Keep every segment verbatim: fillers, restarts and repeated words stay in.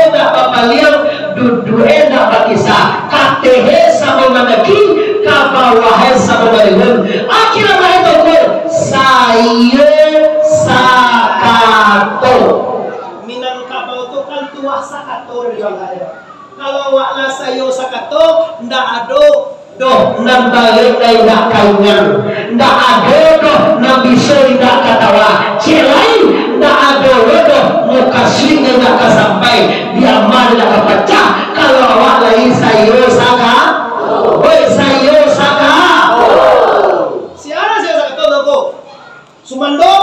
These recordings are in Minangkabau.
Ndak bapaliang, duduak e ndak bakisah, ka ateh e samo mandaki, ka bawah e samo manurun. Akhirnyo baitu ko, saiyo sakato. Minangkabau tu kan tuah sakato dari Bangka. Kalau awak lah saiyo sakato, ndak ado doh nan barek nan indak ka ingang, ndak ado doh nan biso indak ka tawa, ciek lai, ndak ado doh mukasuik nan indak ka sampai, diama nan indak ka pacah, kalau awak lai saiyo saka-, oi, saiyo saka-. Sia saiyo sakato tu ko? Sumando,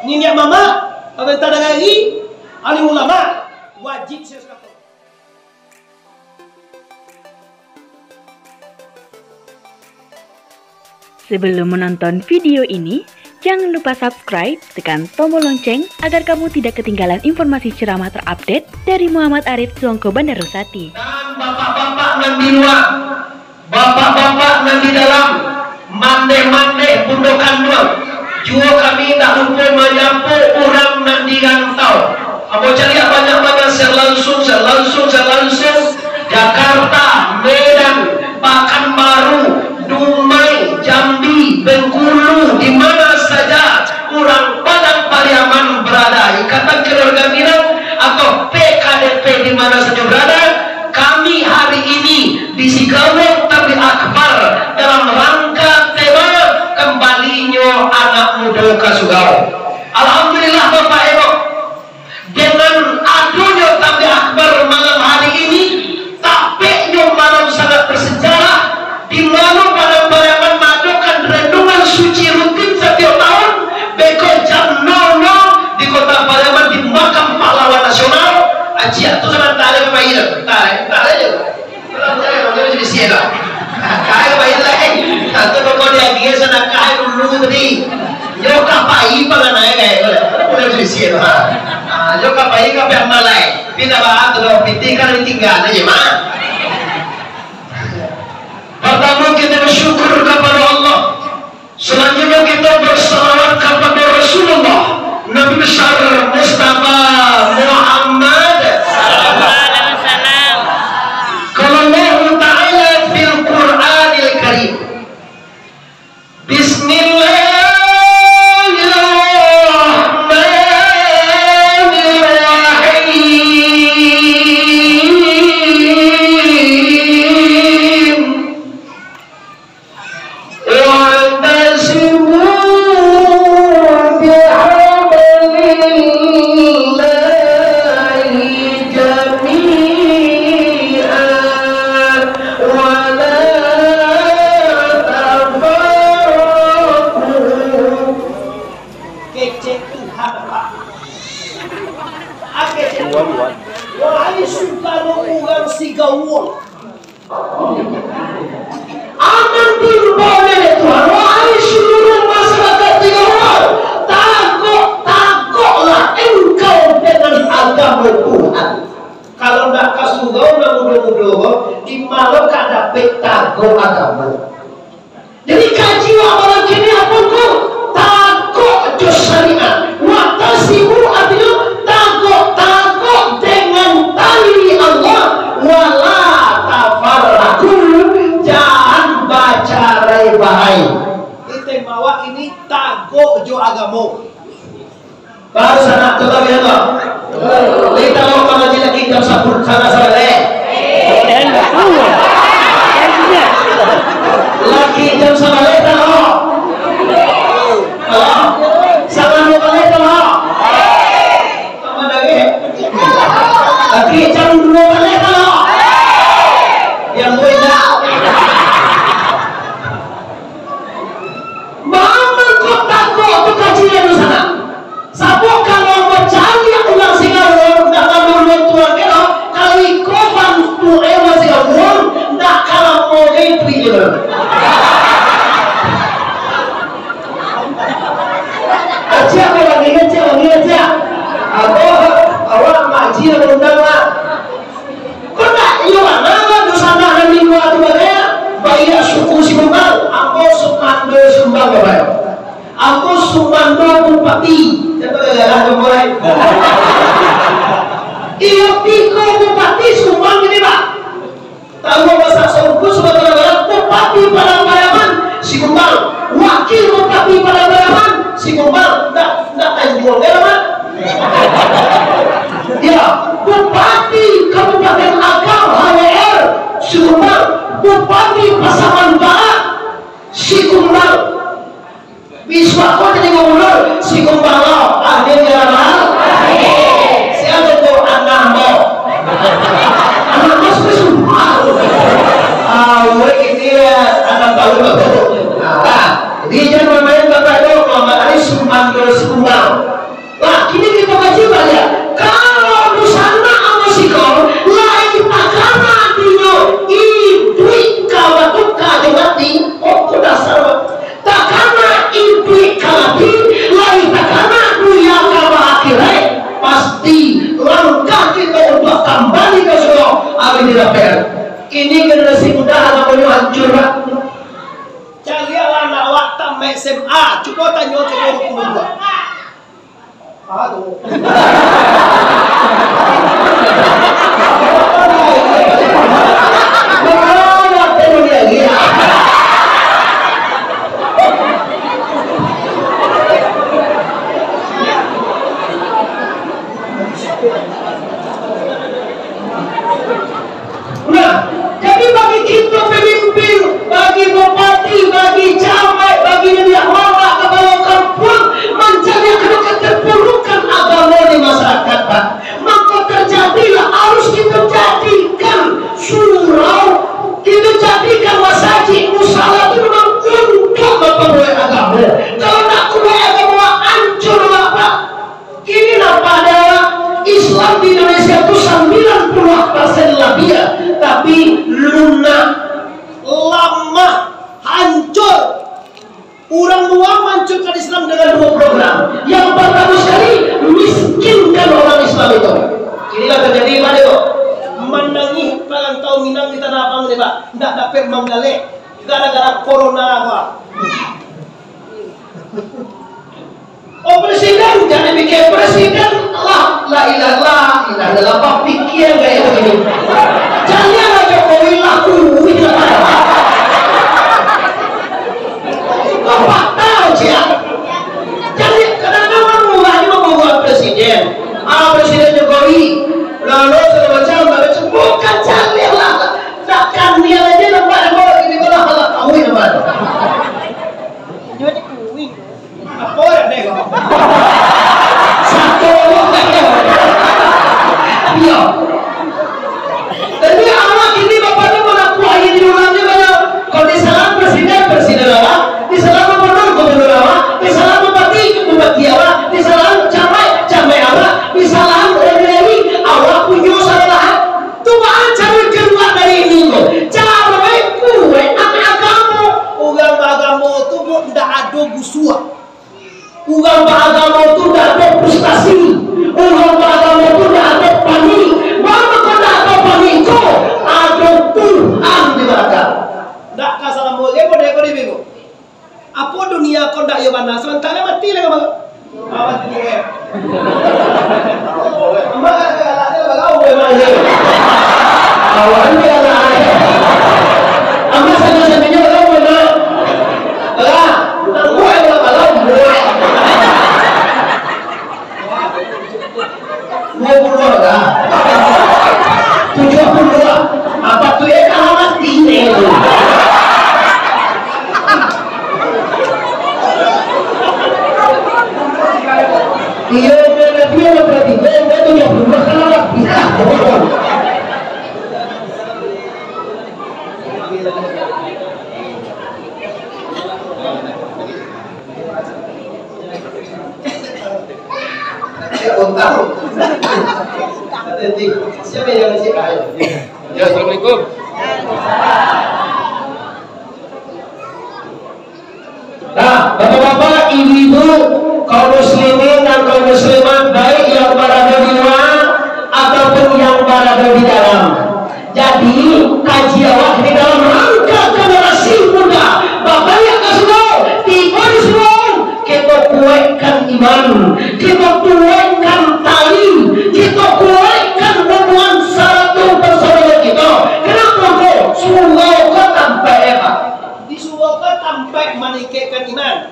niniak mamak, pamarintah nagari, alim ulama, wajib saiyo sakato. Sebelum menonton video ini, jangan lupa subscribe, tekan tombol lonceng agar kamu tidak ketinggalan informasi ceramah terupdate dari Muhammad Arif Suangko Bandaro Sati. Dan bapak-bapak nan di lua, bapak-bapak nan di dalam, mandeh-mandeh bundo kanduang, juo kami indak lupo manyapo urang nan di rantau. Ambo caliak banyak-banyak, siaran langsung, siaran langsung, siaran langsung, Jakarta, Medan, Pakanbaru, Dumai, Jambi, Bengkulu, di mana saja urang Padang Pariaman berada, Ikatan Keluarga Minang atau P K D P di mana saja berada, kami hari ini di Sigawon Tabligh Akbar dalam rangka tema Kambalinyo Anak Mudo ka Surau. Alhamdulillah, Bapak Ibu, dengan adonyo Tabligh Akbar malam hari ini, tapeknyo malam sangat bersejarah, di mano Padang Pariaman maadokan renungan suci rutin satiok tahun, beko jam nol nol di Kota Pariaman di Makam Pahlawan Nasional. Aciak tu samantaro main, entah, entah aja. Kalau saya, kalau saya di sini lah. Kayak main lah, eh. Satu toko di Agia sana kayak dulu tadi. Yo kapai pala naik kayak tu lah. Kalau di sini lah. Ah, yo kapai kapai amalai. Pindah bahan tu lah, piti kan ditinggal aja, mah. Pertama, kita bersyukur kepada Allah. Selanjutnya, kita bersalawat kepada Rasulullah, Nabi besar Mustafa Muhammad. Sallallahu alaihi wasallam. Qala Allahu Ta'ala fil Qur'anil Karim, Bismillahirrahmanirrahim. واعتصموا بحبل الله جميعا ولا تفرقوا. Kecek Tuhan, Pak. Ah, kecek Tuhan. Wahai sagalo urang Sigawon, aman diimbau dek Tuhan, wahai saluruh masyarakat Tigawang, tagok-tagoklah engkau dengan agamo Tuhan. Kalau ndak ka surau nan mudo-mudo ko, di ma lo ka dapek tagok agamo? Jadi kaji awak malam kini apo ko? Tagok jo syariat. Wa'tasimu artinyo tagok-tagok dengan tali Allah. Wala tafarraqu, jan bacarai-barai. Tema awak kini tagok jo agamo. Baru sanak tu tahu ya, toh? Lai tau ka mangaji lagi jam sapuluah, sanak sabaleh? Lagi jam sabaleh tau? Halo? Satangah duo baleh tau? Tambah dari? Lagi jam duo baleh tau? Yang boleh tak? Mama kota kau tu kajian di sana. Sabab kalau bacaliak urang Sigawon, ndak mandulun tuan kiro, kalau iko bantuak e urang Sigawon, ndak ka lamo iduik e. Aciak ko lagi, aciak lagi, aciak. Apo, awak makcik undang lah. Kok ndak iyo bana, dunsanak nan di lua tu bagai, baiak suku Sikumbang, ambo Sumando Sumbang, Bapak. Ambo Sumando Bupati. Siapa gagah tu, boy? Iyo, tigo Wakil Bupati Padang Baraman, Sikumbang, ndak, ndak Tanjuang, ya, Mak? Ya, Bupati Kabupaten Agam, H W R, Sikumbang, Bupati Pasaman Barat, Sikumbang. Bisuak ko jadi gubernur, Sikumbang lo, adil ya, Mak? Siapa tu anak mo? Anak mas tu sumpah. Ah, weh, ini ya, anak tahu. Ah, Di jaman main Bapak Ibu, Muhammad Ali Sumanto Sikumbang. Lah, kini kita kaji baliak. Kalau dunsanak amo siko, lai takana dinyo iduik ka batuka jo mati, pokok dasar, Pak. Takana iduik ka mati, lai takana dunia ka baakhirat, pasti langkah kito untuak kambali ka surau, abih dirapel. Ini generasi muda anak banyak hancur, Pak. Caliaklah anak awak tamaik S M A, cubo tanyo ka guru kuliah. Aduh. Nah, jadi bagi kito pamimpin, bagi bupati, bagi camat, bagi niniak mamak, kapalo kampuang, mancaliak ado katarpurukan agamo di masarakat, Pak. Mako tarjadilah, harus kito jadikan surau, kito jadikan masajik, musala tu memang untuak mampabuek agamo. Kalau ndak kubuek agamo, hancur lah, Pak. Inilah pada Islam di Indonesia tu sambilan puluah persen labiah, tapi lunak, lamah, hancur. Urang luar mahancurkan Islam dengan dua program. Yang pertama sekali, miskinkan orang Islam itu. Inilah terjadi pada itu. Manangih parantau Minang di Tanah Abang ni, Pak. Ndak dapek manggaleh gara-gara corona, Pak. Oh, presiden, jadi mikir presiden lah, la ilaha illallah, la ilaha illallah, bapikia gaya begini. Janganlah Jokowi laku, wih lah. Bapak tahu, Cik. Jadi, kadang-kadang orang murah ni membawa presiden. Ah, Presiden Jokowi, lalu segala macam, segala macam. Bukan, janganlah. Takkan dia aja nampak, nampak, ini malah, malah tahu nampak. Jadi kuing. Apo dak, Dek? Satu Allah, Dek. Iyo. Jadi, awak kini, Bapak, tu mana kuah ini urang ni, banyak. Kalau disalam presiden, presiden awak. Disalam gubernur, gubernur awak. Disalam bupati, bupati awak. Disalam camat, camat awak. Disalam R W, R W awak punyo salah. Tu baa caro kalua dari ini ko? Caro kuek agamo. Urang baagamo tu, Buk, ndak ado gusua. Urang baagamo tu ndak ado frustasi. Urang baagamo tu ndak ado panik. Mama kok ndak ado panik ko? Ado Tuhan di balakang. Ndak ka salamo je model ko di bingung. Apo dunia ko ndak iyo bana, sabantar lai mati lai ka bana. Mati, eh. Amak galak-galak je lah, bagaul memang je. Awak ni galak, eh. Amak sanang-sanangnyo bagaul memang. Alah, tangguak je lah, bagaul, buai. Duo puluah lah. Tujuah puluah. Apak tu, eh, kalah mati, eh, tu. Iyo, dia, dia, dia, berarti, dia, dia tujuah puluah, kalah mati. Siapa tahu? Siapa yang masih kaya? Ya, assalamualaikum. Nah, bapak-bapak, ibu-ibu, kaum muslimin dan kaum muslimat, baik yang barada di lua ataupun yang barada di dalam. Jadi, kaji awak di dalam rangka generasi muda, babaliak ka surau, tibo di surau, kito kuekkan iman, kito kuekkan tali, kito kuekkan hubungan satu persaudaraan kito. Kenapa ko? Surau ko tampek, eh, Pak. Di surau ko tampek maningkekkan iman.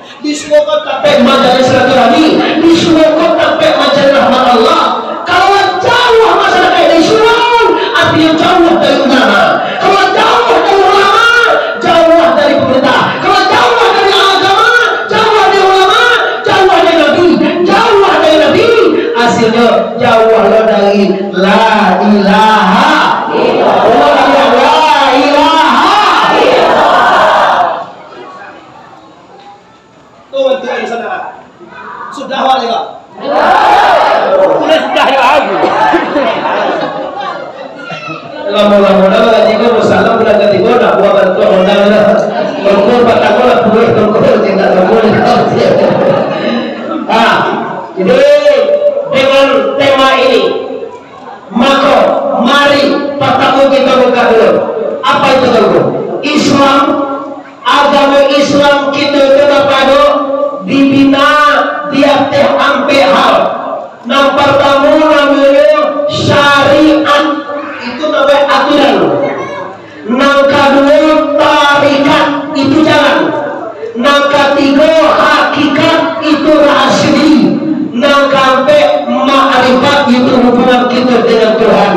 Mula-mula mangaji ko, musalam bulan katigo, nak buah bantuak modal lah. Tongko patang ko lah, puluah tongko, tidak tongko. Ah, jadi dengan tema ini, mako, mari patang ko kita buka dulu. Apa itu, Tongko? Islam. Agamo Islam kito tu, Bapak Ibu, dibina di ateh ampek hal. Nan partamo namonyo syariat, itu namonyo aturan. Nan kaduo, tarikat, itu jalan. Nan katigo, hakikat, itu rahasia diri. Nan kaampek, makrifat, itu hubungan kito dengan Tuhan.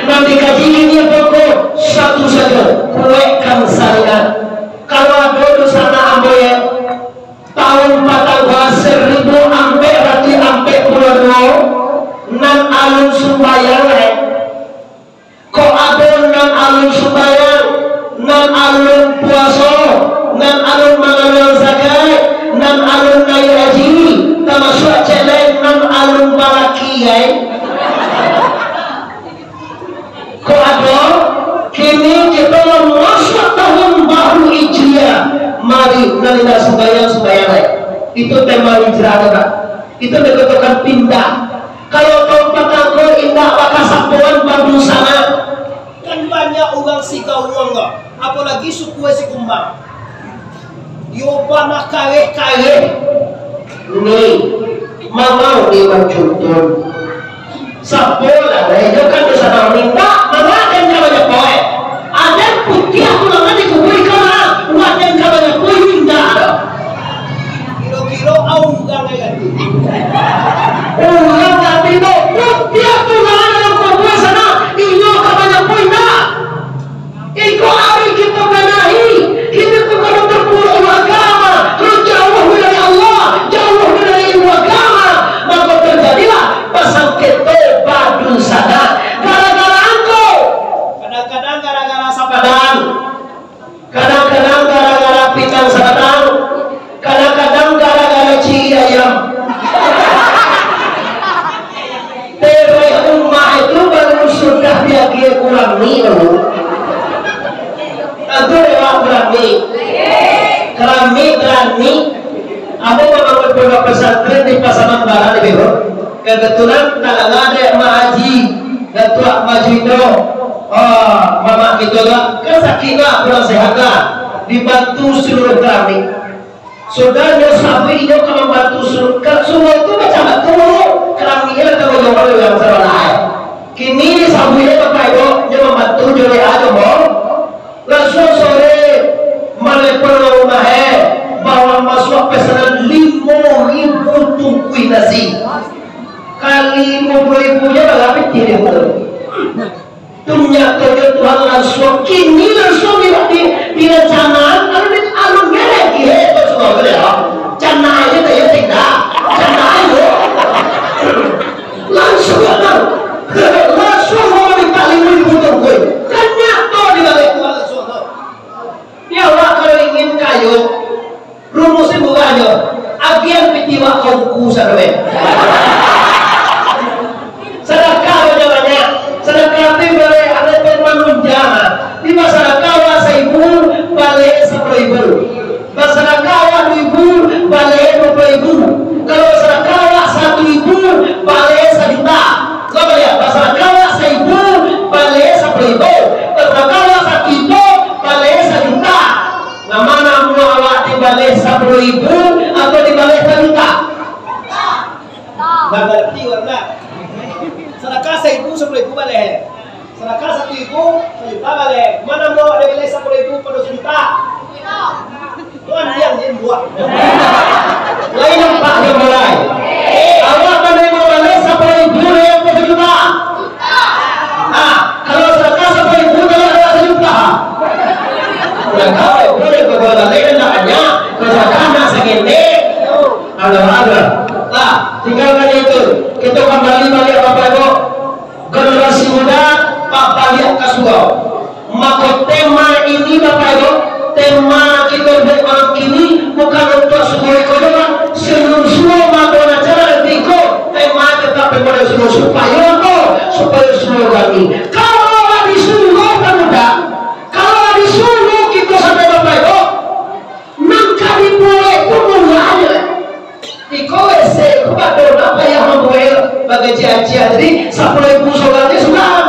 Nan dikaji kini, Tongko? Satu sajo, kuekkan syariat. Kalau ado dunsanak ambo, yo, taun patang ko saribu ampek ratuih ampek puluah duo, nan alun sumbayang, eh. Kok ado nan alun sumbayang, nan alun puaso, nan alun mangaluakan zakat, nan alun naiak haji, tamasuak cek lai nan alun balaki, eh. Kok ado? Kini kito lah masuak tahun baru Hijriah. Mari, nan indak sumbayang, sumbayang lai. Itu tema hijrah tu, Kak. Itu dikatakan pindah. Kalau tahun patang ko indak bakasapoan badunsanak, kan banyak urang Sigauang ko, apolagi suku Sikumbang. Yo bana kareh-kareh. Ni, mamau ni mancuntun. Sapo lah, eh, yo kan tu sadang minta, mama den ka banyak poe. Aden putiah tu lah di kubui kau lah, buat den ka banyak poe indak ado. Kiro-kiro au urang ai ganti. Urang ganti tu, putiah tu lah dalam kubui sana, inyo ka banyak poe indak. Iko ari kito benahi, kito tu kalau terpuruk ilmu agama, kalau jauah dari Allah, jauah dari ilmu agama, maka terjadilah pasangketo badunsanak. Gara-gara angko, kadang-kadang gara-gara sapadang, kadang-kadang gara-gara pitang sabatang, kadang-kadang gara-gara ciri ayam. Tereh umah itu baru sudah diagiah kurang ni, loh. Tentu lewat berani. Kerami berani. Ambo mambangun pondok pesantren di Pasaman Barat, Ibu. Kebetulan talangah dek Mak Haji, Datuak Majuindo, ah, mamak kito tu, kan sakik tu, kurang sehat tu, dibantu seluruh kerami. Sudah nyo sabuik inyo ka mambantu su-, ka-, sumua tu macam tu, karaminyo lah tangguang jawab dek urang sabalah. Kini disabuik dek Bapak Ibu, nyo mambantu jo D A jo mo. Lansuang sore, manelepon urang rumah, eh, bawa masuak pesanan limo ribu tungkuih nasi. Kali limo puluah ribu nyo, bara pitih dek tu. Tu nyatonyo Tuhan lansuang, kini lansuang di, di, dirancanaan, lalu di alun ngelek, eh, tu sudah tu deh, canai je, tak, ya, tidak. Canai tu. Lansuang, lansuang mau minta lima ribu tungkuih. Kan nyato di balik Tuhan lansuang tu. Ya, awak kalau ingin kayo, rumusnyo murah ajo. Agiah pitih wak ka ungku sadoe. Sadakah banyak-banyak. Sadakah tu ibarat ado pun manunjang. Di basadakah wak saibu, baleh sapuluah ribu. Basadakah wak duo ribu, baleh duo puluah ribu. Kalau basadakah wak satu ribu, baleh sajuta. Coba lihat, basadakah wak saibu, baleh sapuluah ribu. Basadakah wak satu ribu, baleh sajuta. Nan ma namuah awak, dibaleh sapuluah ribu atau dibaleh sajuta? Mangarati urang lah. Sadakah saibu, sapuluah ribu baleh. Sadakah satu ribu, sajuta baleh. Ma namuah awak dibaleh sapuluah ribu pado sajuta? Tuan diam, diam, buah. Lain nampak jo mulai. Awak manarimo baleh sapuluah ribu, lain pado sajuta? Ah, kalau sadakah sapuluah ribu, kalau ado sajuta. Udah tahu, boleh bawa balik, nak banyak. Kalau sadakah nak saketek, ada-ada. Nah, tinggalkan itu. Kita kembali balik, Bapak Ibu. Generasi muda, babaliak ka surau. Mako, tema ini, Bapak Ibu, tema kito buek malam kini bukan untuak surau iko doh, Bang. Sebelum surau mako acara nanti iko, tema tetap kepada surau, supayo apo? Supayo surau kami. Kalau lah di surau, Ciek-ciek tadi, sapuluah ribu surang ni surang.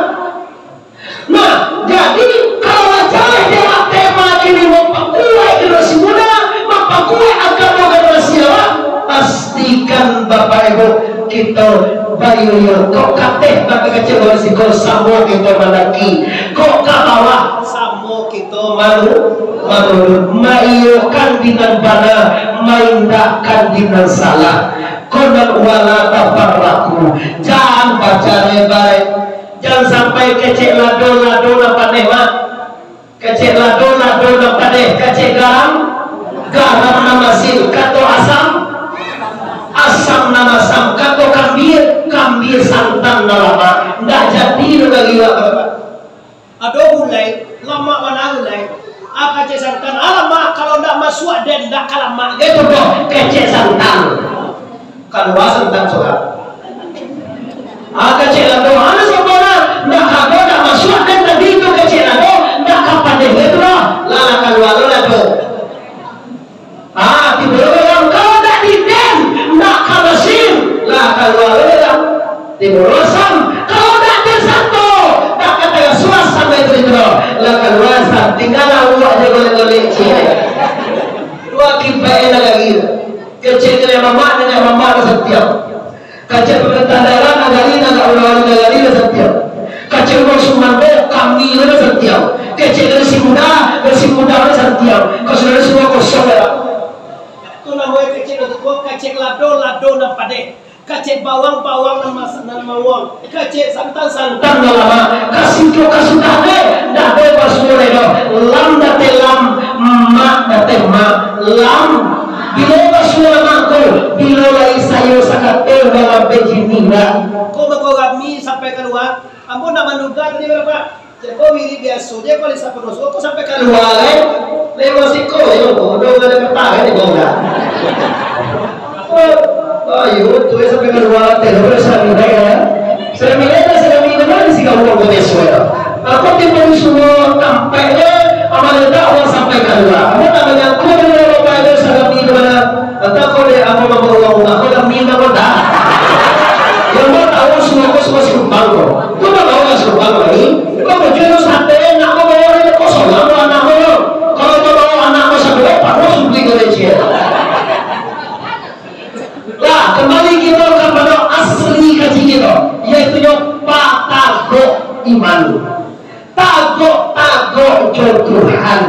Nah, jadi, kalau lah jaleh di ateh makin mampakuaik generasi muda, mampakuaik agamo generasi awak, pastikan Bapak Ibu, kito bayuyu, kok ka ateh bakeh kecek urang siko, samo kito mandaki, kok ka bawah, samo kito malu-, manurun, maiyokan di nan bana, maindakkan di nan salah. Konon wala tafarraqu, jan bacarai-barai. Jan sampai kecek lado, lado nan padeh, Mak. Kecek lado, lado nan padeh. Kecek garam, garam nan masin. Kato asam, asam nan masam. Kato kambia, kambia santan nan lamak. Ndak jadi lo dari awak, Bapak. Ado gulai, lamak bana gulai. Ah, kecek santan, ah, lamak, kalau ndak masuak den, ndak ka lamak. Gitu doh, kecek santan. Kalua santan surang. Ah, kecek lado, ah, sampurna. Ndak kago, ndak masuak den tadi tu kecek lado, ndak ka padeh gitu doh. Lah, lah kalua lo lado. Ah, tibo lo garam. Kalau ndak di den, ndak ka masin. Lah, kalua lo garam. Tibo lo asam. Kalau ndak den sato, ndak ka tagasuah sampai tu, itu lo. Lah, kalua asam. Tinggal awak je golek-golek, ciek. Tu akibatnyo nagari. Kecek niniak mamak, niniak mamak lah santiang. Kecek pamarintah daerah, nagari, nagari, nagari lah santiang. Kecek urang sumando, kami lah santiang. Kecek dari si muda, dari si muda lah santiang. Kalau sudah sudah kosong lah. Tu namonyo kecek nan tuo, kecek lado, lado nan padeh. Kecek bawang, bawang nan mas-, nan mawang. Kecek santan, santan nan lamak. Kasih tu kasudah deh, ndak ado basuo deh doh. Lam dateh lam, mak dateh mak. Lam. Bilo basuo lamak ko, bilo lai sayo sakato dalam bejini lah. Ko mako rami sampai kalua, ambo nak manduga tadi, Bapak. Cako wirid biaso je, kalau sapo doso ko sampai kalua, kan? Lewat siko, yo, bodoh, ndak ado peta, kan, di bawah. Oh, ayo, tu, yo, sampai kalua, teh, lo, sampai, ya. Sampai, ya, sampai, di bawah, di siko, bodoh, bodoh, suara. Aku tiba di semua tampaknya, amal ledak, orang sampai kalua. Aku tak mengaku, dengan bapak itu, sampai di mana? Entah kau dek ambo mambawa uang rumah, kau dah minta kau dah. Yang mau tahu semua kau semua sekumbang kau. Kau dah bawa sekumbang kau ni. Kau bujur tu sate, nak kau bawa dia kosong, nak bawa anak kau. Kalau kau bawa anak kau satu, eh, baru sumpi kau leceh. Lah, kembali kita kepada asli kaji kita, yaitu nyo patagok iman. Tagok-tagok jo Tuhan.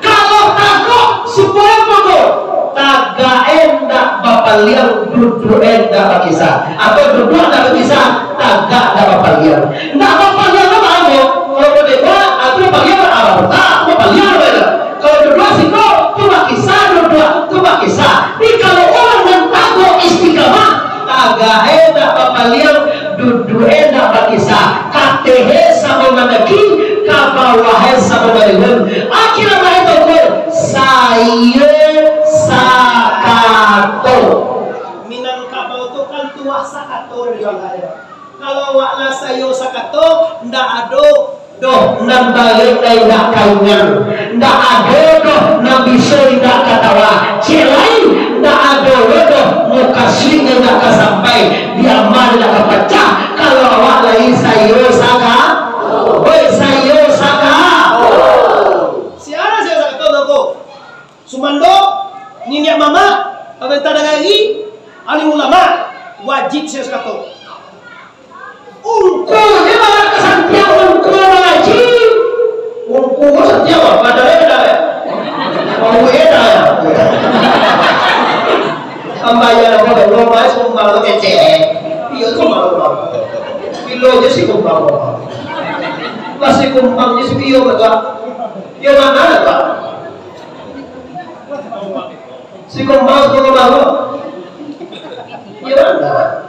Kalau tagok, supayo tagok. Tagak e ndak bapaliang, duduak e ndak bakisah. Atau duduak ndak bakisah, tagak ndak bapaliang. Ndak bapaliang tu apo? Kalau badebat, atau bapaliang apo? Tak, bapaliang apo tu? Kalau duduak siko, tu bakisah, duduak tu bakisah. Tapi kalau urang nan tagok istiqamah, tagak e ndak bapaliang, duduak e ndak bakisah, ka ateh e samo mandaki, ka bawah e samo manurun. Akhirnyo baitu ko, sayo sakato. Minangkabau tu kan tuah sakato dari bangkaknyo. Kalau awak lah sayo sakato, ndak ado doh nan barek lai indak ka ingang, ndak ado doh nan biso indak ka tawa. Ciek lai, ndak ado doh mukasuik nan indak ka sampai, diama nan indak ka pacah, kalau awak lai sayo saka-, oi, sayo saka-. Sia sayo sakato tu ko? Sumando, niniak mamak, pamarintah nagari, alim ulama, wajib sayo sakato. Ungku je malah ka santiang, ungku mangaji. Ungku ko santiang, apa? Ada ya, ada ya? Mau ya, ada ya? Ambayan apa, belum, Mas, kumbang tu kecek. Iyo tu malu, Bang. Kilo je si kumbang, Bang. Lah si kumbang je si iyo, Bang. Iyo mana, Bang? Si kumbang, si kumbang, Bang. Iyo mana?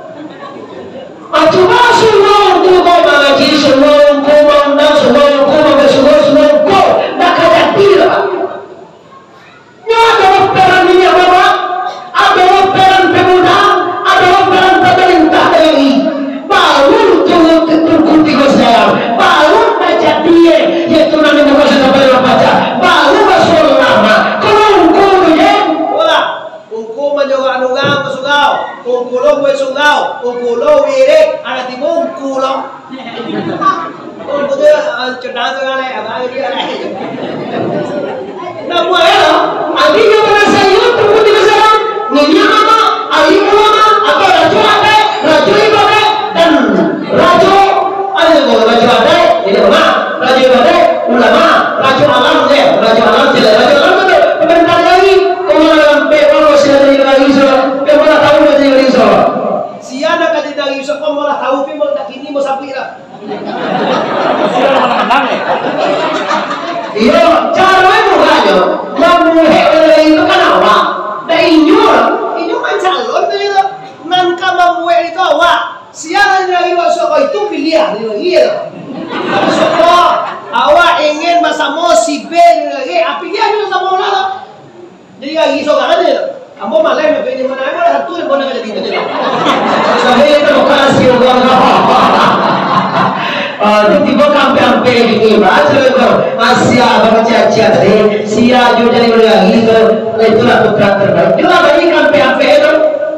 Ah, cuma suruh ungku ko mangaji, suruh ungku maundang, suruh ungku mambasuo, suruh ungku. Ndak ka jadi lah. Nyo ado peran niniak mamak, ado peran pemuda, ado peran pamarintah nagari. Baru tu Tungku Tigo Sialang, baru tajadi, eh, yaitu nan dimaksud sampai lah pacah. Baru basuo lama. Kalau ungku tu je, wah, ungku manyorak nurang ka surau, ungku lo buek surau, ungku lo wirid, Oh, betul, ah, cendang tu kan, eh, abang dia, eh. Nah, buat ya, abih nyo manasaiah, tunggu di masalah, niniak mamak, alim ulama, atau rajo adaik, rajo ibadat, dan rajo, ada tu, rajo adaik, jadi ulama, rajo ibadat, ulama, rajo alam, eh, rajo alam, jadi rajo alam tu, bentar lagi, orang alam, pek, orang sudah jadi lagi, so, pek, orang tahu jadi lagi, so. Sia nak jadi lagi, so, kau malah tahu, pek, malah tak kini, mau sampai lah. Iyo, caro mudahnyo, nan mambuek itu kan awak. Dak inyo, inyo mancalon tu. Nan ka mambuek itu awak. Sia nan jadi lagi, awak suko itu piliah, jadi lagi tu. Suko, awak ingin basamo si B jadi lagi, ah, piliah juo samo lah tu. Jadi lagi sorang aja. Ambo malas nak pilih mana, ambo lah satu yang pernah jadi tu je. Sampai itu lokasi, ah, itu tiba kampek-kampek ini, baca itu. Asia, baca-baca tadi, sia juga jadi lagi tu. Itulah putra terbaik. Itulah bagi kampek-kampek itu.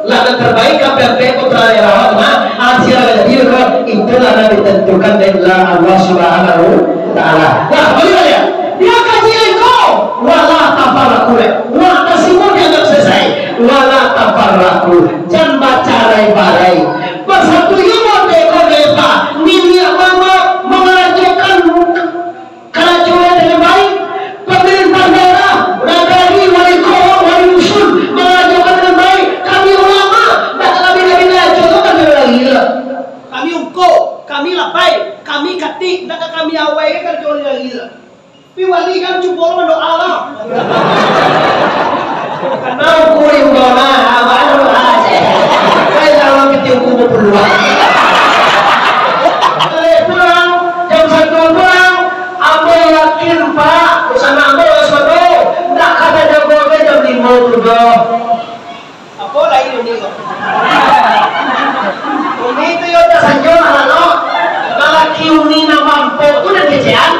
Lah nan terbaik kampek-kampek putra daerah, nah, Asia jadi tu. Itulah yang ditentukan oleh Allah Subhanahu wa Taala. Nah, balik balik. Dia kaji engkau, wala tafarraqu. Wah, tasimu dianggap selesai. Wala tafarraqu. Jan bacarai-barai. Basatu yo mode ko depa, niniak mamak mangarajokan karajo dengan baik. Pemerintah daerah, nagari, wali kota, wali dusun mangarajokan dengan baik. Kami ulama, ndak kami, kami karajo tu kan lagi lah. Kami ungko, kami labai, kami katik, ndak kami awai karajo lagi lah. Pi wali kan cubo lo mandoa lah. Karena ungku imbau nah, abah doa se. Kai dalam kiti ungku bapaluang. Balik pulang, jam satu pulang, ambo yakin, Pak, usaha ambo lah suatu. Ndak kata jago ke jam limo tu doh. Apo lai uni ko? Uni tu yo tasanjo lah lo. Lalaki uni nan mampok tu nan kecekan.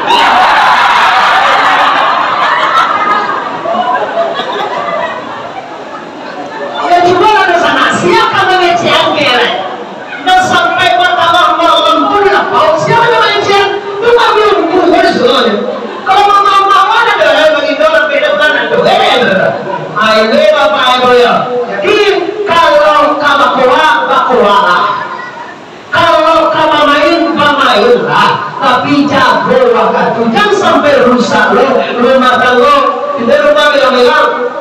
Ya, cubo lah di sana. Sia ka mangecekan kalian? Nah, sampai batangah malam tu dilapau. Sia ka mangecekan? Tu kami ungku, ungku di surau je. Kalau mama-mama ada dalam bagi dorang beda bulan tu, eh, beda. Ah, ini bapak ibu ya. Jadi, kalau ka bakoa, bakoalah. Kalau ka bamain, bamainlah. Tapi jago wakatu, jan sampai rusak lo rumah tanggo. Kita rumah bilang-bilang.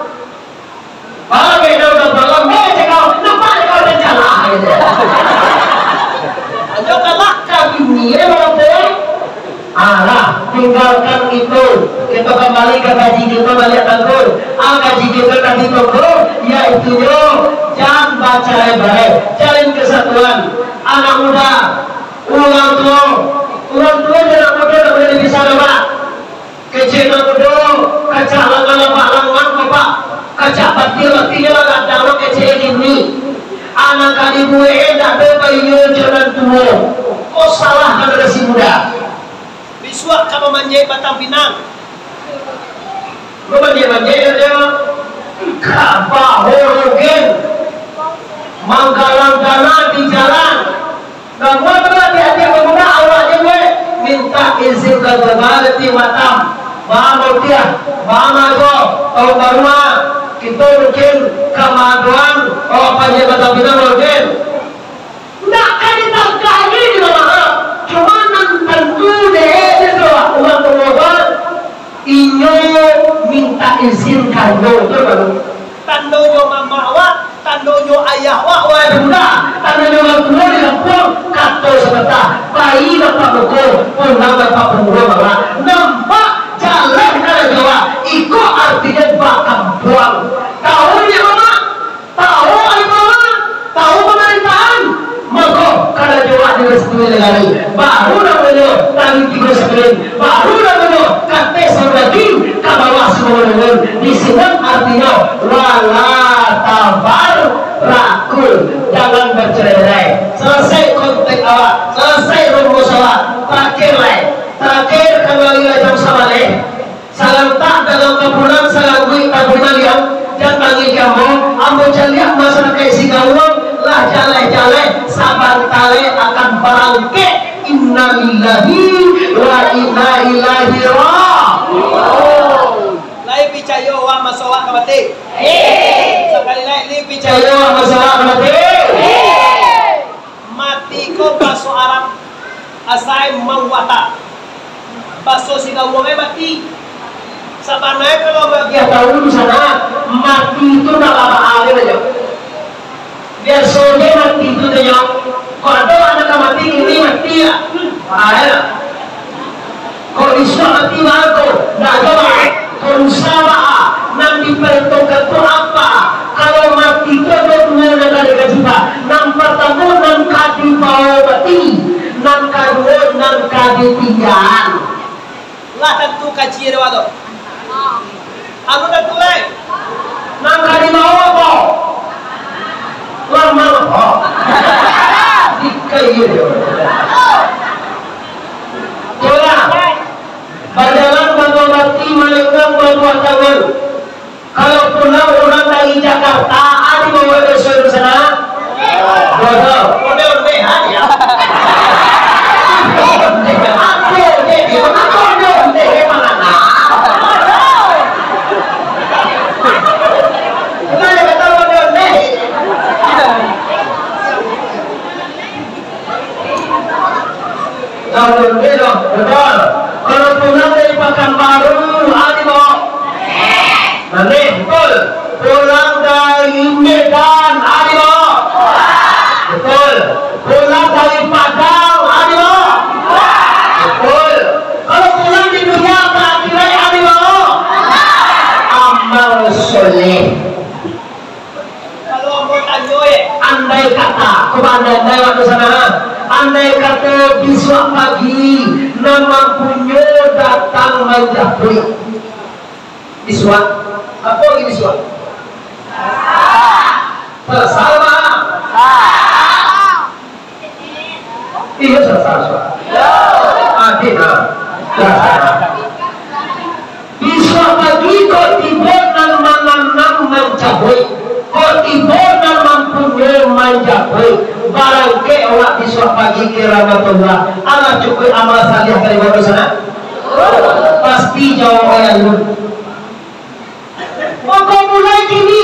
Bala beda udah malam, eh, cakap, nampak cakap macam jalan, gitu. Ayo, kalah ka bini, eh, orang tua. Alah, tinggalkan itu. Kita kembali ka kaji kita baliak tangkun. Ah, kaji kita tadi tangkun, yaitunyo, jan bacarai-barai, jalin kesatuan. Anak muda, urang tuo, urang tuo jo anak mudo ndak buliah dipisah doh, Pak. Kecek nan mudo, kacak lah galabak languang ko, Pak. Kacak batia-batia lah gadang lo kecek kini. Anak ka dibuek, eh, ndak ado bainyo jo nan tuo. Ko salah generasi muda. Bisuak ka mamanjek batang pinang. Mamanjek-manjek sajo. Ka bahodogen. Manggalang dana di jalan. Namun tu ati-ati pemuda awak je buek. Mintak izin ka gubernur di Batam. Ba Mautiah, ba Mago, tahun baru, kito mungkin ka maadoan, awak panjek batang pinang mungkin. Ndak ka ditagah lagi di rumah. Cuma nan tantu dek itu urang tua, inyo mintak izin ka inyo, betul kan? Tandonyo mamak awak, tandonyo ayah awak, wahai pemuda, tandonyo urang tuo di kampuang, kato sabanta, pai nampak muko, pulang nampak pangulu, mamak. Nampak jaleh karajo awak, iko artinyo bakampuang. Tahu nyo, mamak? Tahu agama, tahu pamarintahan, mako, karajo awak direstui nagari. Baru namonyo tali tigo sakulin, baru namonyo kateh sabuah daging, ka bawah sabuah menurun. Di sinan artinyo, wala tafarraqu, jangan bercerai-berai. Salasai kontrak awak, salasai rumus awak, tarakhir lai. Tarakhir, kambali lai jam sabaleh. Salantak dalam kapunan, salanguik tabuih baliak, datangi ka ambo, ambo caliak masarakaik Sigaluang, lah jaleh-jaleh, sabanta Akan barangkek, innalillahi wa inna ilaihi raji'un. Lai picayo awak maso awak ka mati? Sakali lai, lai picayo awak maso awak ka mati? Mati ko baso Arab, asai mawata. Baso Singawang e mati. Sabananyo kalau bagiah tahu di sana, mati tu nak lama aja aja. Biaso je mati tu tanyo, kok ado anak ka mati, kini mati ya. Bahaya. Kok isuak mati baru tu, ndak ado lah. Kok lusa baa, nan diparentokkan tu apa? Kalau mati tu ado duo nan ka dikaji, Pak. Nan partamo nan ka dibawo mati, nan kaduo nan ka ditinggaan. Lah tantu kaji ado tu. Anu tantu lai. Nan ka dibawo apo? Lamang apo? Dikai iyo. Coba. Bajalan baduo kaki, malenggang baduo tangan. Kalau pulang urang dari Jakarta, ado bawa doso di sana? Doso. Onde-onde, ha, dia. Onde-onde, ha, dia. Onde-onde, ha, dia. Onde-onde, ha, dia. Onde-onde, ha, mana? Bukan dia kata onde-onde. Nah, betul, betul. Kalau pulang dari Pakanbaru, ado bawa? Maneh, betul. Pulang dari Medan, ado bawa? Betul. Pulang dari Padang, ado bawa? Betul. Kalau pulang di dunia akhirat, ado bawa? Amal soleh. Kalau ambo tanyo, eh, andai kata, ko andai-andai waktu sana, andai kato bisuak pagi, nan mampunyo datang manjapuik. Bisuak? Apo lagi bisuak? Salasa, Bang? Iyo, salasa, salasa. Adil, nah. Salasa. Bisuak pagi kok tibo nan mananam manjapuik, kok tibo nan mampunyo manjapuik, barangkek awak bisuak pagi ka Rahmatullah. Alah cukuik amal saliah dari baru sana? Pasti jawab ayah lu. Mako mulai kini,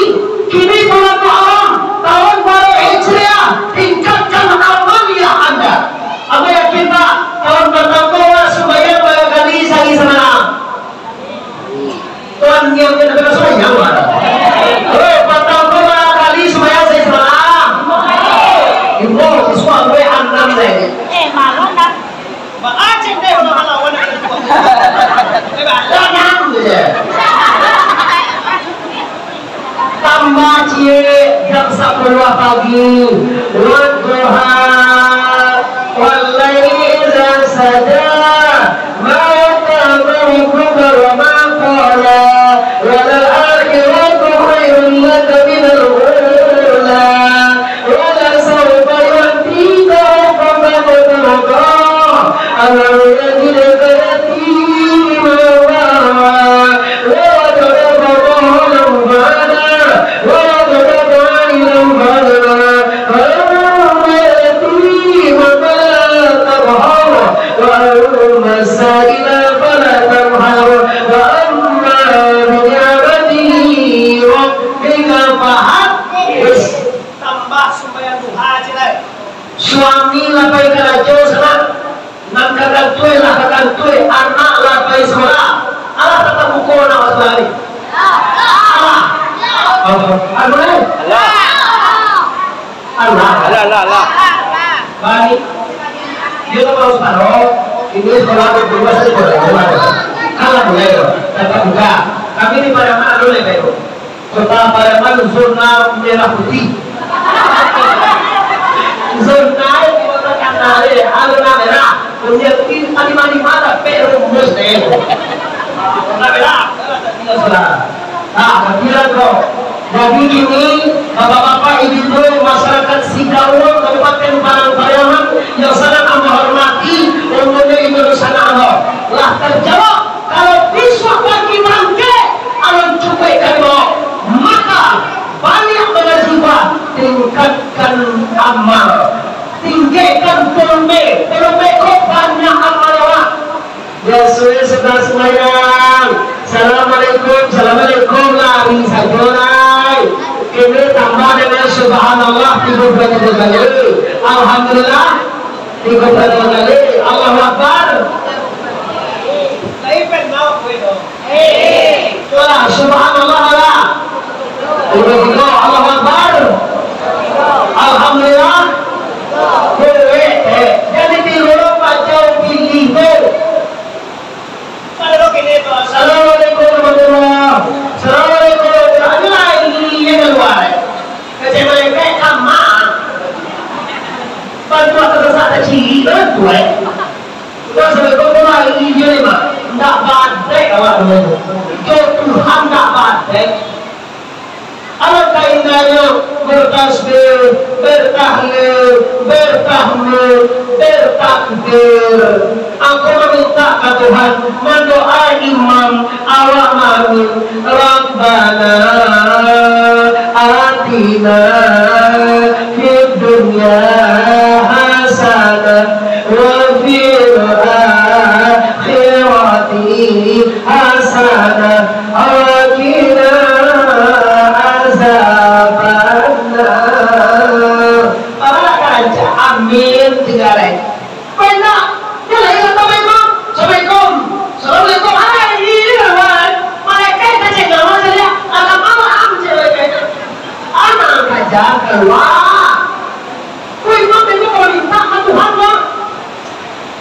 kini bulan Muharram, tahun baru Hijriah, tingkatkan amaliah anda. Ambo yakin, Pak, tahun batang ko awak sumbayang bara kali sahari samalam? Tuan, niat kita kena sumbayang, Pak. Hei, batang ko bara kali sumbayang sahari samalam? Imbau, isuak gue anam deh. Eh, malam dah. Ba-aceh deh, ulah lawan. Eh, ba-, tenang je. Tambah ciek jam sapuluah pagi. Wadduha, wallaili idza saja. Ma wada'aka rabbuka wa ma qala. Walal akhiratu khairul laka minal ula. Walasaufa yu'tika rabbuka fatarda. Alam yajidka yatiman fa'awa. Wawajadaka dhalan fahada. Wawajadaka 'ailan fa'aghna. Fa ammal yatima fala taqhar. Wa ammas sa'ila fala tanhar. Wa amma bi ni'mati rabbika fahaddits. Tambah sumbayang duha, cik, lai. Suami lah pai karajo sanak, nan ka kantua lah ka kantua, anak lah pai sakolah. Alah tatap muko anak wakatu hari. Alah. Alah. Alah. Alah. Alah, alah, alah. Baik. Dia tak tahu separuh. Ini sekolah tu dua sekolah. Kalau boleh tu, tatap muka. Kami di Pariaman ado lai, Pak. Kota Pariaman zona merah putih. Zona itu kota Kanare, zona merah. Menjadi lima-lima dapek rumus deh. Zona merah. Nah, kira bro. Jadi kini, bapak-bapak, ibu-ibu, masyarakat Sigawang, Kabupaten Padang Pariaman yang sangat ambo hormati, umumnya ibu sana ambo lah terjawab. Kalau bisuak pagi barangkek, alun cukuik ka dibaok, maka banyak baistighfar, tingkatkan amal, tinggi Tigo puluah limo kali, Allahu Akbar. Lain pen mau kue tu. Itulah, subhanallah, Allah. Tigo tigo, Allahu Akbar. Alhamdulillah. Kue, eh, jadi tigo lo pacau pilih tu. Assalamualaikum warahmatullah. Assalamualaikum. Ado lai ini nan kaluar. Kecek malaikat kama. Bantuak tasasak kacili, bantuak. Assalamualaikum warahmatullah. Ini dia ni, Mak. Ndak badek awak tu. Jo Tuhan ndak badek. Alangkah indahnyo bertasbih, bertahlil, bertahmid, bertakbir. Angku mamintak ka Tuhan, mandoa imam, awak maamin. Rabbana atina fid dunya hasanah wa fil akhirati hasanah wa qina azabannar. Amin, tingga lai. Kok indak? Yo lai, kata imam. Assalamualaikum. Assalamualaikum. Hai, ini kawan. Malaikat kecek nyawa sajo. Alam alam, cek malaikat. Anak sajo kalua. Kok imam itu kalau mintak ka Tuhan, Bang.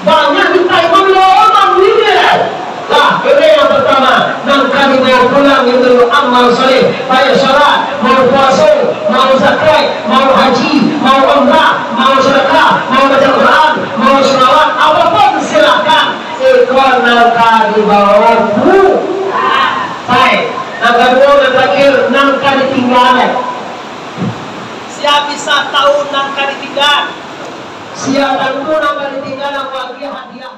Banyak mintak imam lo, Bang, ini. Lah, ini yang pertama, nan ka dibawa pulang itu amal saleh, baik salat, mau puaso, mau zakat, mau haji, mau umrah, mau sedekah, mau baca Quran, mau selawat, apapun silakan. Iko nan ka dibawa pulang. Baik, nan kaduo, nan terakhir, nan ka ditinggakan. Sia bisa tahu nan ka ditinggakan? Sia tantu nan ka ditinggakan bagi hadiah.